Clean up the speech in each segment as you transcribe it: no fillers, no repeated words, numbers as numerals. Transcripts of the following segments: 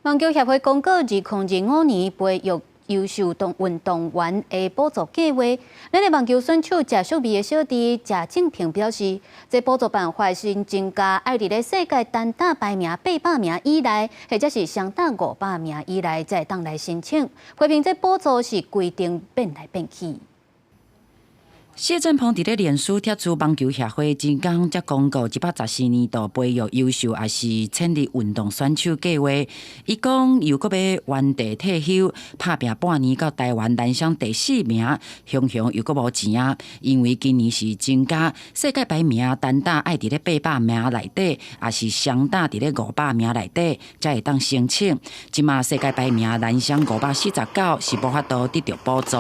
網球協會公告2025年培育優秀動運動員的補助計劃。咱的網球選手謝淑薇的小弟謝正平表示，這補助辦法新增加，愛佇咧世界單打排名800名以內，或者是雙打500名以內，才會當來申請。批評這補助是規定變來變去。謝振鵬佇咧臉書貼出網球協會前工才公告114年度培育優秀抑是潛力運動選手計劃。伊講又閣欲原地退休，拍拚半年到台灣單雙第四名，雄雄又閣無錢啊！因為今年是增加世界排名單打愛佇咧800名內底，抑是雙打佇咧500名內底，才會當申請。這馬世界排名單雙549，是無法度得著補助。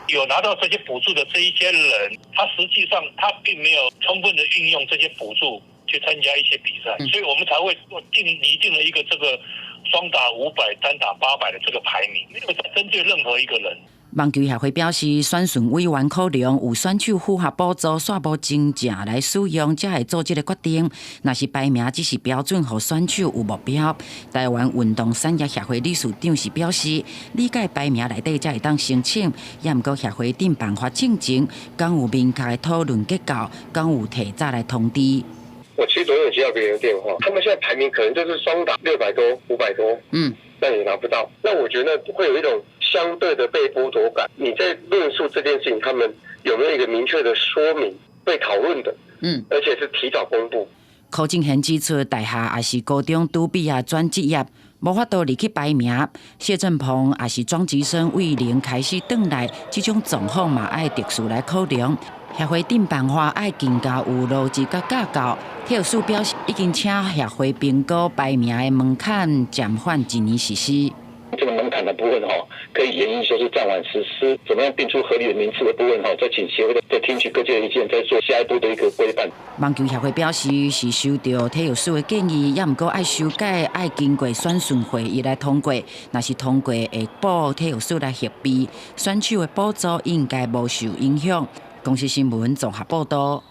有拿到這些補助的這一些人，他實際上他並沒有充分的運用這些補助去參加一些比賽，所以我們才會擬定了一個這個雙打500、單打800的這個排名，沒有在針對任何一個人。網球協會表示，選順委員考量有選手符合補助，煞無真正來使用，才會做這個決定。若是排名只是標準，予選手有目標。台灣運動產業協會理事長是表示，理解排名內底才會當申請，也毋過協會定辦法進前，敢有明確的討論結構，敢有提早來通知。我其實昨天有接到別人的電話，他們現在排名可能就是雙打600多、500多，但也拿不到。那我覺得會有一種相對的被剝奪感。你在論述這件事情，他們有沒有一個明確的說明被討論的？而且是提早公布。柯正賢指出，大學抑是高中拄畢業轉職業，無法度入去排名。謝振鵬抑是莊吉生為零開始轉來，這種狀況嘛愛特殊來考量。協會定辦法愛更加有邏輯佮架構。體育署表示，已經請協會評估排名的門檻暫緩一年實施。這個門檻的部分哈，可以研議說是暫緩實施，怎麼樣定出合理的名次的部分哈，再請協會再聽取各界的意見，再做下一步的一個規範。網球協會表示是收著體育署的建議，也毋過愛修改，愛經過選順會議來通過。若是通過，會報體育署來核備，選手的補助應該無受影響。公視新聞綜合報導。